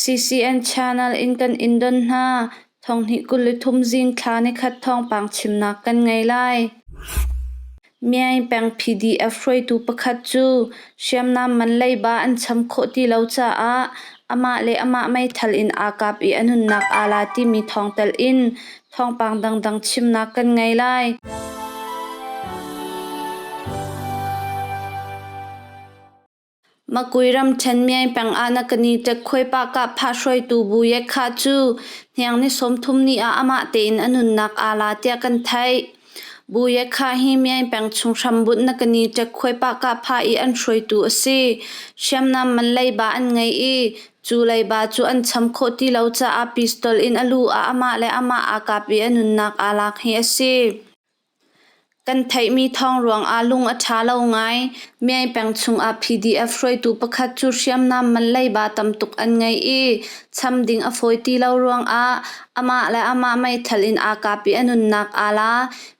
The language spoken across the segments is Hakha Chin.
CCN Channel in kan in don hna. Thonghnih 23 zing thla nikhat thawngpang chimnak kan ngei lai. Myaing peng PDF hruaitu pakhat cu hriamnam man leiba an cham khawh ti lo caah amah le amah meithal in aa kap i a nunnak aa la timi thawng telh in thawngpang dangdang chimnak kan ngei lai. Makui ramṭhen Myaing peng ah na ka ni ṭekkhuai pah kahphah hruaitu Bu Yekha cu hniang ni 30 ni ah amah tein a nunnak aa la tiah kan theih. Bu Yekha hi Myaing peng chung hrambunh na ka ni ṭekkhuai pah kahphah i an hruaitu a si. Hriamnam man leiba an ngei i cu leiba cu an cham khawh ti lo caah pistol in a lu ah amah le amah aa kap i a nunnak aa lak hi a si. Kan theihmi thawng ruangah lung a ṭha lo ngai. Myaing peng chungah PDF hruaitu pakhat cu hriamnam man leiba tam tuk an ngei i cham ding a fawi ti lo ruangah amah le amah meithal in aa kap i a nunnak aa la.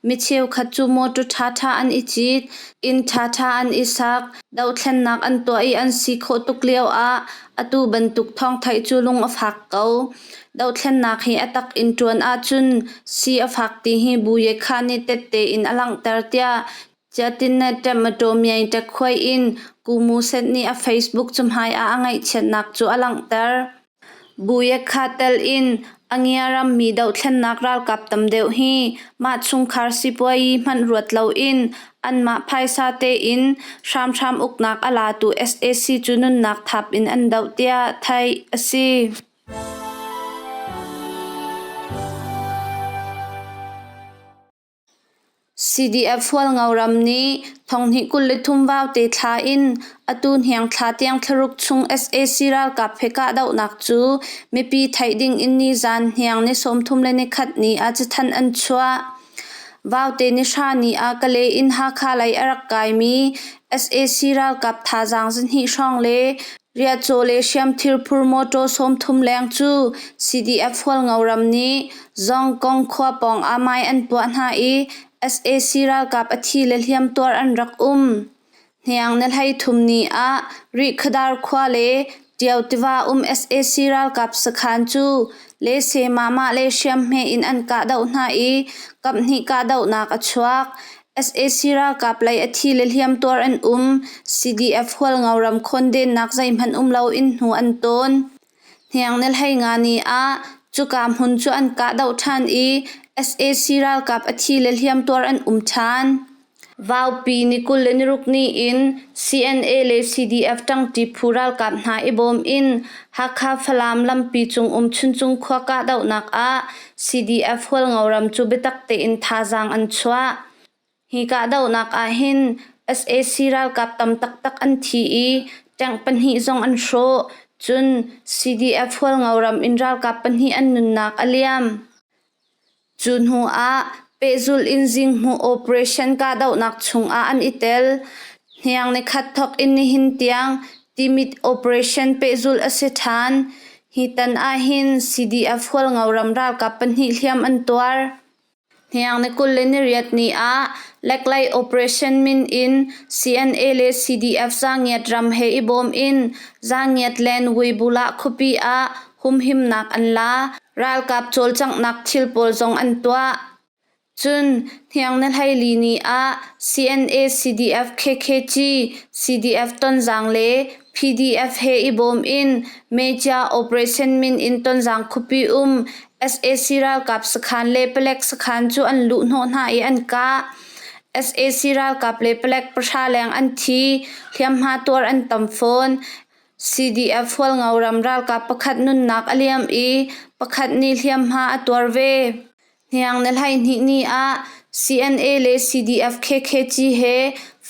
Mi cheukhat cu mawṭaw ṭhaṭha an i cit, inn ṭhaṭha an i sak, dohthlennak an tuah i an si khawh tuk lioah atu bantuk thawng theih cu lung a fak ko. Dohthlennak hi a tak in ṭuan ahcun si a fak ti hi Bu Yekha nih tette in a langhter tiah Chiatinnet Ṭemataw Myaing ṭekkhuai in Ku Mu Set nih a Facebook cahmai ah a ngaihchiatnak cu a langhter. Bu Yekha tel in Angia rammi dohthlennak ralkap tam deuh hi mah chungkhar sipuayi hmanh ruat loin anmah phaisa tein hramhram uknak a latu sac cu nunnak thap in an doh tiah theih a si. CDF Hualngo ram nih thonghnih 23 vaute thla in atu hniang thla tiang thlaruk chung sac ralkap he kahdohnak cu mipi theih ding in nizan hniang ni 31 ni ah cathanh an chuah. Vaute ni hra ni ah Kalay in Hakha lei a rak kaimi sac ralkap thazaang zahnih hrawng le Riahcaw le hriamthil phur mawṭaw 30 leng cu CDF Hualngo ram nih Zongkong khua pawng ah mei an puah hna i sac ralkap a thi le hliamtuar an rak um. Hniang ni 33 ni ah Rihkhadar khua le Ṭio tiva um sac ralkap sakhan cu lese mama le hriamhme in an kahdoh hna i kaphnih kahdohnak a chuak. Sac ralkap lei a thi le hliamtuar an um. CDF Hualngo ram khawndennak zeihmanh um loin hnu an tawn. Hniang ni 15 ni ah cuka hmun cu an kahdoh ṭhan i sac ralkap a thi le hliamtuar an um ṭhan. Vaupi ni 26 ni in CNA le CDF ṭangṭi phu ralkap hna i bawm in Hakha Falam lampi cung um Chuncung khua kahdohnak ah CDF Hualngo ram cu biatak tein thazaang an chuah. Hi kahdohnak ahhin sac ralkap tam taktak an thi i tank pahnih zong an hrawh. Cun CDF Hualngo ram in ralkap pahnih an nunnak a liam. Cu hnu ah pehzulh in zinghmuh operation kahdohnak chungah an i tel. Hniang nikhat thawk in nihin tiang Timit operation pehzulh a si ṭhan. Hi tan ahhin CDF Hualngo ram ralkap pahnih hliam an tuar. Hniang ni 28 ni ah Leklei operation min in CNA le CDF Zangiat ram he i bawm in Zangiat Len Wuibulah khuapi ah humhimnak an la. Ralkap cawlcanghnak thil pawl zong an tuah. Cun hniang ni 14 ni ah CNA CDF KKG CDF Tonzang le PDF he i bawm in Mecia Operation min in Tonzang khuapi um sac ralkap sakhan le palek sakhan cu an luhhnawh hna i an kah. Sac ralkap le palek pahra leng an thi, hliamhma tuar an tam fawn. CDF Hualngo ram ralkap pakhat nunnak a liam i pakhat nih hliamhma a tuar ve. Hniang ni 12 ni ah CNA le CDF KKG he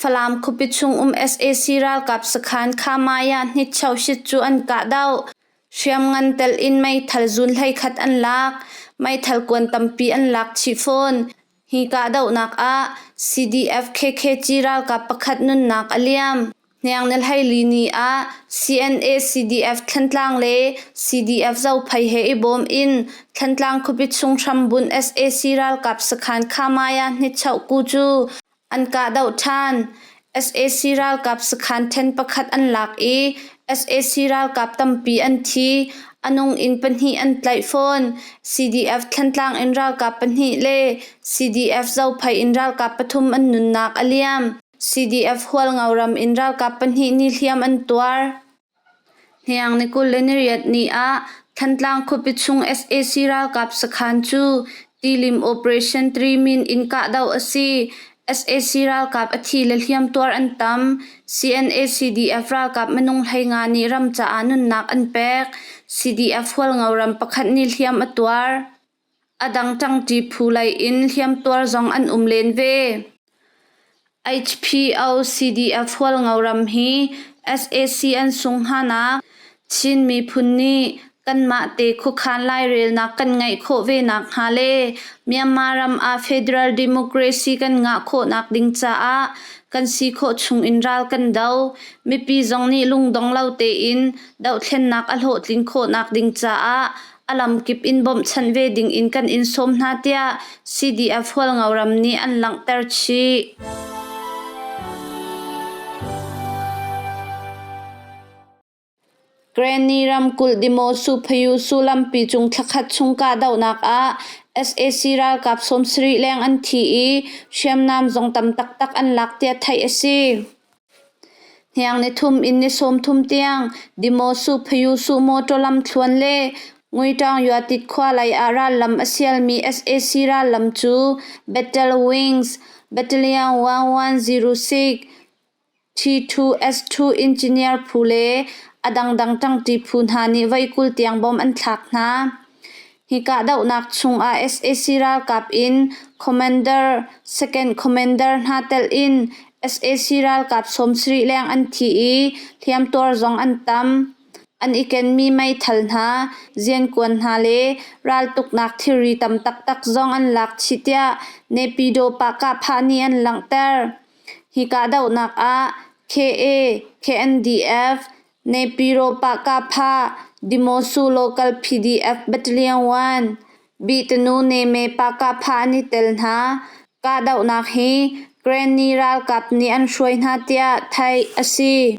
Falam khuapi chung um sac ralkap sakhan Khamaya Hnitchohsit cu an kahdoh. Hriamngan telh in meithal zun 11 an lak. Meithal kuan tampi an lak chih fawn. Hi kahdohnak ah CDF KKG ralkap pakhat nunnak a liam. Hniang ni 14 ni ah CNA CDF Thantlang le CDF Zophei he i bawm in Thantlang khuapi chung hrambunh sac ralkap sakhan Khamaya Hnitchohku cu an kahdoh ṭhan. Sac ralkap sakhan ṭhen pakhat an lak i sac ralkap tampi an thi. A nung in pahnih an tlaih fawn. CDF Thantlang in ralkap pahnih le CDF Zophei in ralkap pathum an nunnak a liam. CDF Hualngo ram in ralkap pahnih nih hliam an tuar. Hniang ni 28 ni ah Thantlang khuapi chung sac ralkap sakhan cu Tilim Operation Trimin in kahdoh a si. Sac ralkap a thi le hliamtuar an tam. CNA-CDF ralkap minung 15 nih ram caah nunnak an pek. CDF Hualngo ram pakhat nih hliam a tuar. A dang ṭangṭi phu lei in hliamtuar zong an um len ve. HPO-CDF Hualngo ram hi sac an sung hnanak Chin miphun nih kanmah te khuakhan lairelnak kan ngeih khawh ve nakhnga le Myanmar ram ah federal democracy kan ngah khawhnak ding caah kan si khawh chung in ral kan do. Mipi zong nih lungdong lo tein dohthlennak a hlawhtlin khawhnak ding caah a lamkip in bawmhchanh ve ding in kan in sawm hna tiah CDF Hualngo ram nih an langhter chih. Granny ramkulh Dimosu Phayusu lampi cung thlakhat chung kahdohnak ah sac ralkap 70 leng an thi i hriamnam zong tam taktak an lak tiah theih a si. Hniang ni thum in ni 30 tiang Dimosu Phayusu motor lamthluan le Nguiṭawng Yuatit khua lei ah rallam a sialmi sac rallam cu Battle Wings Battalion 1106 T2S2 engineer phu le a dangdang ṭangṭi phu hna nih voi 20 tiang bom an thlak hna. Hi kahdohnak chungah sac ralkap in Commander, Second Commander hna telh in sac ralkap 70 leng an thi i hliamtuar zong an tam. An i kenmi meithal hna, ziankuan hna le raltuknak thilri tam taktak zong an lak chih tiah Naypyidaw Pah-kah-phah nih an langhter. Hi kahdohnak ah KA, KNDF, Naypyidaw Pah-kah-phah, Demosu Local PDF Battalion 1, Bitanu Neme Pah-kah-phah an i tel hna. Kahdohnak hi Granny ralkap nih an hruai hna tiah theih a si.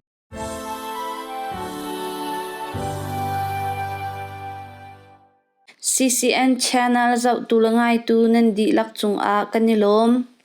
CCN channel zohtu le ngaitu nan dihlak cungah kan i lawm.